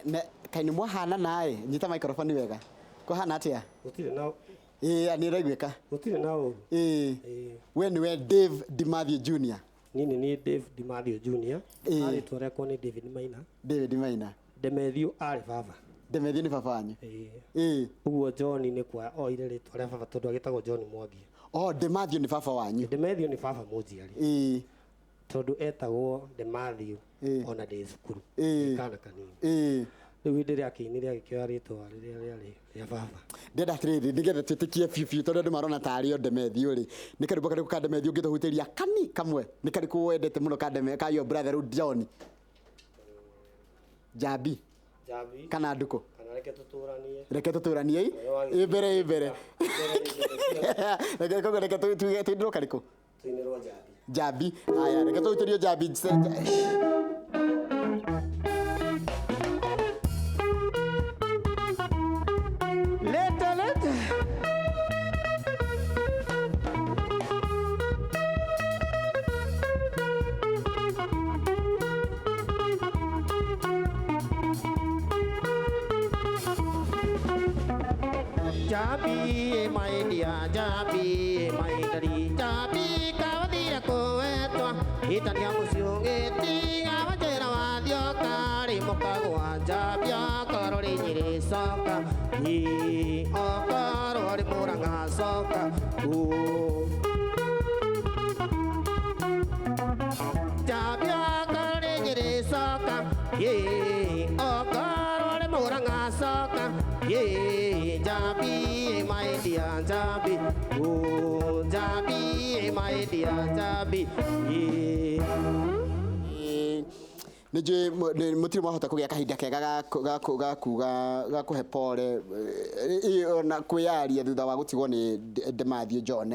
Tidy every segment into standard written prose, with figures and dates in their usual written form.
Kaĩ nĩ mwahanana ĩ, nyita microphone wega. Kwahana atĩa? Gũtirĩ na Ĩĩ, nĩ ĩraiguĩka. Gũtirĩ na ũru. Ĩĩ. Ĩĩ. We nĩwe Dave Dimathio Junior. Niĩ nĩ niĩ Dave Dimathio Junior. Ĩĩ. Rĩtwa rĩakwa nĩ David Maina. David Maina. Demethio arĩ baba. Demethio nĩ baba wanyu. Ĩĩ. Ĩĩ. Ũguo John nĩ kwa oire rĩtwa rĩa baba tondũ agĩtagwo John Mwangi. Oh, Demathio nĩ baba wanyu. Demethio nĩ baba mũnjiari. Ĩĩ. Tondũ etagwo Demathio Ĩĩ. ona ndĩ cukuru. Ĩĩ. Ndĩ kana kanini. Ĩĩ. Rĩu hĩndĩ ĩrĩa akĩinire agĩkĩoya rĩtwa rĩrĩa rĩarĩ rĩa baba. Ndĩrenda atĩrĩrĩ, nĩgetha twĩtĩkie biũ biũ tondũ andũ marona tarĩ o Demethio rĩ, nĩ karwĩmbo karĩkũ ka Demethio ũngĩtũhutĩria kani kamwe? Nĩ karĩkũ wendete mũno ka Deme, ka your brother rĩu John? Njambi Njambi. Kana ndukũ? Kana reke tũtũranie. Reke tũtũranie ĩ ĩ mbere ĩ mbere. Reke koguo reke tuge tũinĩrwo karĩkũ? Tũinĩrwo njambi. Njambi. Haya, reke tũhutĩrio njambi. Leta leta. Jambi my dear, jambi my daddy, jambi kawathire kũwetwa itania mũciĩ ũgĩtiga wanjĩra wathioka rĩ mũkagwa njambi okorwo rĩ Nyĩrĩ coka ĩ okorwo rĩ Mũrang'a coka ũ njambi okorwo rĩ Nyĩrĩ coka ĩ okorwo rĩ Mũrang'a coka ĩ njambi my dear njambi ũ njambi my dear njambi ĩ. Nĩ njũĩ mũtirĩ mwahota kũgĩa kahinda kega ga kuga ga kũhe pole ona kwĩyaria thutha wa gũtigwo nĩ Demathew John.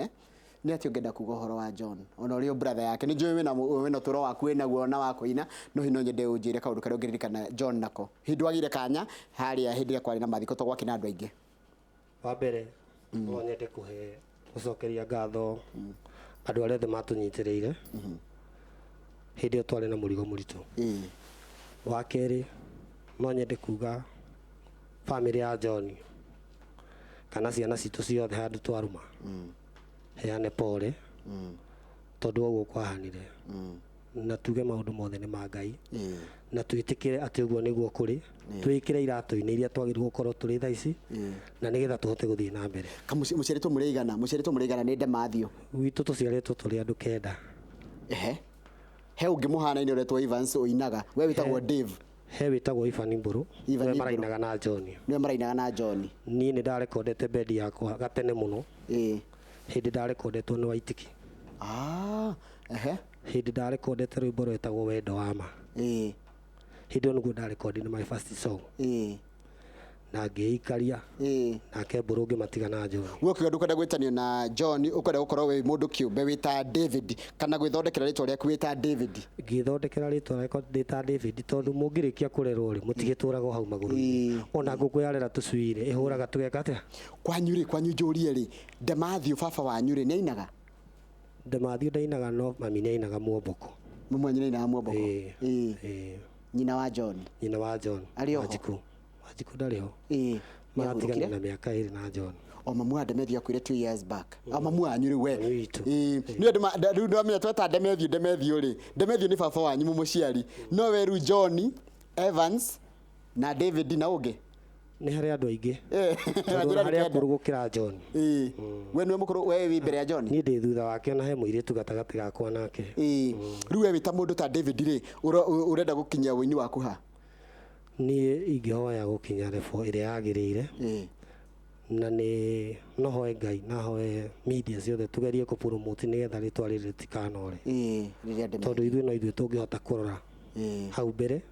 Nĩ atĩa ũngĩenda kuga ũhoro wa John ona ũrĩ o brother yake? Nĩ njũĩ wĩna ũtũro waku wĩnaguo na wa kũina, no hihi no nyende ũnjĩre kaũndũ karĩa ũngĩririkana John nako hihi ndwagĩire kanya harĩa hĩndĩ ĩrĩa kwarĩ na mathiko tondũ gwakĩrĩ na andũ aingĩ. Wa mbere no nyende kũhe gũcokeria ngatho andũ arĩa othe matũnyitĩrĩire hĩndĩ ĩyo twarĩ na mũrigo mũritũ. Wa kerĩ no nyende kuga bamĩrĩ ya John kana ciana citũ ciothe handũ twarũma heane pole tondũ wa ũguo kwahanire na tuge maũndũ mothe nĩ ma Ngai na twĩtĩkĩre atĩ ũguo nĩguo kũrĩ, twĩkĩre iratũ-inĩ iria twagĩrĩirwo gũkorwo tũrĩ thaa ici na nĩgetha tũhote gũthiĩ na mbere. Mũciarĩtwo mũrĩ aigana? Mũciarĩtwo mũrĩ aigana nĩ Demathew? Gwitũ tũciarĩtwo tũrĩ andũ kenda. Ehe. He ũngĩ mũhanaine ũretwo Evans ũinaga, we wĩtagwo Dave. He wĩtagwo Ivan Mbũrũ, Ivan nĩwe Mbũrũ. marainaga na John. Nĩwe marainaga na John. Niĩ nĩ ndarekondete bendi yakwa gatene mũno. Hĩndĩ ndarekondetwo nĩ Waitiki. Ah, ehe. Hĩndĩ ndarekondete rwĩmbo rwetagwo Wendo wa Ma. Hĩndĩ ĩyo nĩguo ndarekondire my first song. Na ngĩikaria. Nake Mbũrũ ngĩmatiga na John. We ũkiuga ndũkwenda gwĩtanio na John, ũkwenda gũkorwo wĩ mũndũ kĩũmbe wĩ ta David, kana gwĩthondekera rĩtwa rĩaku wĩ ta David? Ngĩthondekera rĩtwa rĩakwa ndĩ ta David tondũ mũngĩrĩkia kũrerwo rĩ, mũtigĩtũraga o hau magũrũ-inĩ. Ona ngũkũ yarera tũcui rĩ, ĩhũraga tũgeka atĩa? Kwanyu rĩ, kwanyu njũrie rĩ, Demathew baba wanyu rĩ, nĩ ainaga? Demathew ndainaga no mami nĩ ainaga mwomboko. Mami wanyu nĩ ainaga mwomboko? Ĩĩ. Ĩĩ. Nyina wa John? Nyina wa John. Arĩ oho? Wanjikũ. Wanjikũ ndarĩ ho. Ĩĩ. Maratigana na mĩaka ĩrĩ na John. O mamu wa Demethiũ akuire 2 years back. O mamu wanyu rĩu we. Mami witũ. Ĩĩ. Nĩ andũ rĩu ndamenya tweta Demethiũ Demethiũ rĩ. Demethiũ nĩ baba wanyu mũmũciari. No we rĩu John, Evans na David na ũngĩ. Nĩ harĩ andũ aingĩ. Ĩĩ. Tondũ ona harĩ akũrũ gũkĩra John. Ĩĩ. We nĩwe mũkũrũ, we wĩ mbere ya John? Niĩ ndĩ thutha wake ona he mũirĩtu gatagatĩ gakwa nake. Ĩĩ. Rĩu we wĩ ta mũndũ ta David rĩ, ũrenda gũkinyia ũini waku ha? Niĩ ingĩhoya gũkinya level ĩrĩa yagĩrĩire. Na nĩ no hoe Ngai na hoe media ciothe tũgerie kũ promote nĩgetha rĩtwa rĩrĩ rĩtikanore. Ĩĩ, rĩrĩa Demethiũ. Tondũ ithuĩ no ithuĩ tũngĩhota kũrora hau mbere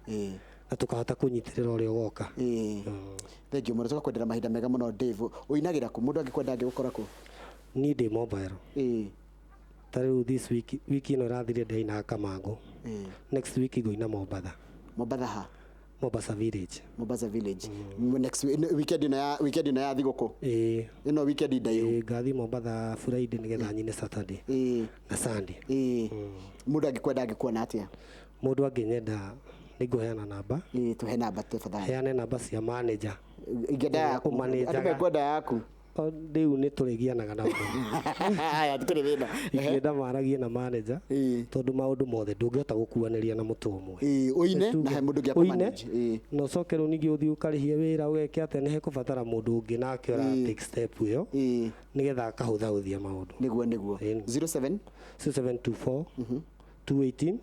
na tũkahota kũnyitĩrĩra ũrĩa ũgoka. Ĩĩ. Thengiũ mũno, tũgakwendera mahinda mega mũno Dave. Ũinagĩra kũ? Mũndũ angĩkwenda angĩgũkora kũ? Niĩ ndĩ mobile. Ta rĩu this week, wiki ĩno ĩrathirire ndĩrainaga Kamangũ. Next week ngũina Mombatha. Mombatha ha? Mombasa Village. Mombasa Village. Next weekend ĩno ya, weekend ĩno ya thigũkũ. Ĩĩ. Ĩno weekend ndaihu. Ĩĩ, ngathiĩ Mombatha Friday nĩgetha nyine Saturday. Ĩĩ. Na Sunday. Ĩĩ. Mũndũ angĩkwenda angĩkuona atĩa? Mũndũ angĩnyenda Nĩ ngũheana namba. Ĩĩ, tũhe namba tafadhali. Heane namba cia manager. Ingĩenda yaku. Ũmanĩnjaga. Andũ mekwenda yaku. O, rĩu nĩ tũrĩgianaga na Haya, tũtirĩ thĩna. Ingĩenda maragie na manager Ĩĩ. tondũ maũndũ mothe ndũngĩhota gũkuanĩria na mũtwe ũmwe. Ĩĩ, ũine na he mũndũ ũngĩ Ũine, akũmanage. Ĩĩ. na ũcoke rĩu ningĩ ũthiĩ ũkarĩhie wĩra ũgeke atĩa, nĩ hekũbatara mũndũ ũngĩ nake ũra take step ĩyo Ĩĩ. nĩgetha akahũthahũthia maũndũ. Nĩguo nĩguo. Ĩĩ. 07 0724 218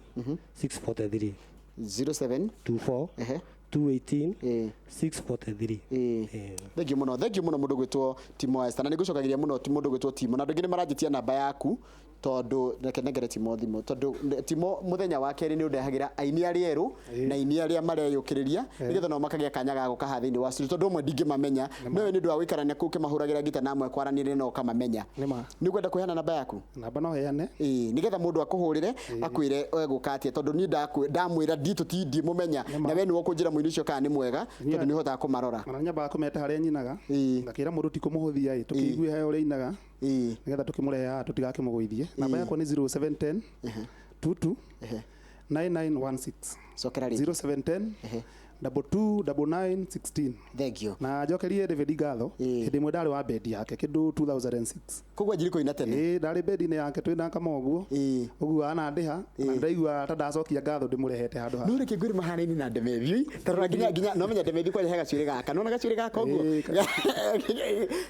643. 07 24 Ehe. 218 Ĩĩ. 643. Ĩĩ. Ĩĩ. Thengiũ mũno, thengiũ mũno mũndũ gwĩtwo Timo Esther, na nĩ ngũcokagĩria mũno mũndũ gwĩtwo Timo, na andũ aingĩ nĩ maranjĩtia namba yaku tondũ reke nengere Timo thimũ tondũ Timo mũthenya wa kerĩ nĩ ũndehagĩra aini arĩa erũ na aini arĩa mareyũkĩrĩria nĩgetha nao makagĩa kanya ga gũka haha thĩinĩ wa studio tondũ amwe ndingĩmamenya no we nĩ ũndũ wa gũikarania kũu ũkĩmahũragĩra ngita na amwe kwaranĩria na ũkamamenya. Nĩ ma. Nĩ ũkwenda kũheana namba yaku? Namba no heane. Ĩĩ, nĩgetha mũndũ akũhũrĩre akwĩre egũka atĩa tondũ niĩ ndamwĩra ndimũmenya na we nĩwe ũkũnjĩra mũini ũcio kana nĩ mwega tondũ nĩ ũhotaga kũmarora. Ona nyambaga kũmeta harĩa nyinaga. Ĩĩ. Ngakĩra mũndũ ti kũmũhũthia ĩ, tũkĩigue he ũrĩa inaga. Ĩĩ. Nĩgetha tũkĩmũrehe haha tũtigakĩmũgũithie. Namba yakwa nĩ 0710 22 9916. Cokera rĩngĩ. 0710 22 99 16. Thank you. Na njokerie David ngatho. Ĩĩ. Hĩndĩ ĩmwe ndarĩ wa bendi yake kĩndũ 2006. Koguo anjirie kũina tene. Ĩĩ, ndarĩ bendi-inĩ yake twĩna kama ũguo. Ĩĩ. Ũguo anandĩha na ndaigua ta ndacokia ngatho ndĩmũrehete handũ haha. No reke ngwĩre mahanaine na Demethiu tarora nginya nginya no menya Demethiu kwanja he gacuĩrĩ gaka nona gacuĩrĩ gaka ũguo.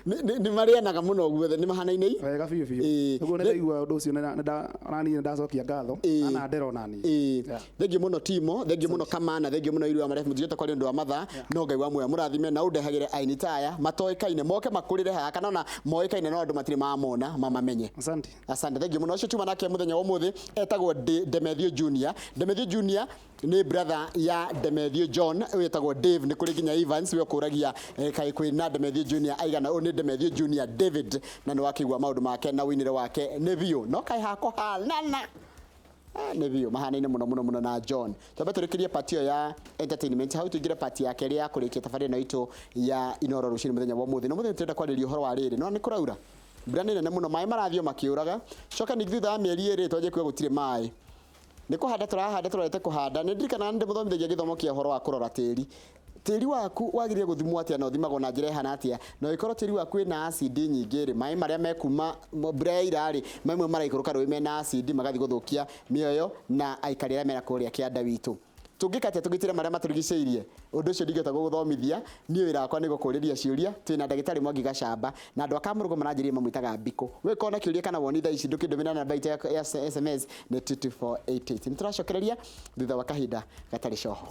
Nĩ marĩanaga mũno guothe nĩ mahanaine i. Wega biũ biũ. Ĩĩ. Ũguo nĩ ndaigua ũndũ ũcio onaniĩ nĩ ndacokia ngatho. Ĩĩ. Anandera onaniĩ. Ĩĩ. Yeah. Thengiũ mũno Timo, thengiũ mũno Kamana, thengiũ mũno Irua Marefu, mũtingĩhota kwaria ũndũ wa mathaa, no Ngai wa muoyo mũrathime na ũndehagĩre aini ta aya matoĩkaine moke makũrĩre haha kana ona moĩkaine no andũ matirĩ mamona mamamenye. Asante. Asante, thengiũ mũno. Ũcio tuma nake mũthenya wa ũmũthĩ etagwo Demethiu Junior. Demethiu Junior nĩ brother ya Demethiu John wĩtagwo Dave, nĩ kũrĩ nginya Evans we ũkũragia kaĩ kwĩna Demethiu Junior aigana. Ũyũ nĩ Demethiu Junior David na nĩ wakĩigua maũndũ make na ũinĩre wake nĩ biũ no kaĩ hakũhanana nĩ biũ mahanaine mũno mũno mũno na John. Twambe tũrĩkĩrie part ĩyo ya entertainment hau tũingĩre part ya kerĩ ya kũrĩkia tabarĩra ĩno itũ ya Inoro rũcinĩ mũthenya wa ũmũthĩ. Na ũmũthĩ nĩtũrenda kwarĩrĩria ũhoro wa rĩrĩ, no nĩ kũraura mbura nĩ nene mũno, maĩ marathiĩ o makĩũraga. Coka ningĩ thutha wa mĩeri ĩrĩ twanjie kuga gũtirĩ maĩ. Nĩ kũhanda tũrahanda tũrorete kũhanda. Nĩ ndirikanaga nĩ ndĩmũthomithagia gĩthomo kĩa ũhoro wa kũrora tĩri. Tĩri waku wagĩrĩire gũthimwo atĩa na ũthimagwo na njĩra ĩhana atĩa, na ũngĩkorwo tĩri waku wĩna acid nyingĩ rĩ, maĩ marĩa mekuma mbura yaira rĩ, mamwe maraikũrũka rũĩ mena acid magathiĩ gũthũkia mĩoyo na aikari arĩa mena kũrĩa kĩanda witũ. Tũngĩka atĩa tũgitĩre marĩa matũrigicĩirie? Ũndũ ũcio ndingĩhota gũgũthomithia, niĩ wĩra wakwa nĩ gũkũrĩria ciũria. Twĩna ndagĩtarĩ Mwangi Gacamba na andũ a Kamũrũgũ maranjĩrĩria mamwĩtaga Mbikũ. We ũkorwo na kĩũria kana woni thaa ici ndũkĩndũmĩra namba itũ ya SMS nĩ 22488. Nĩ tũracokereria thutha wa kahinda gatarĩ coho.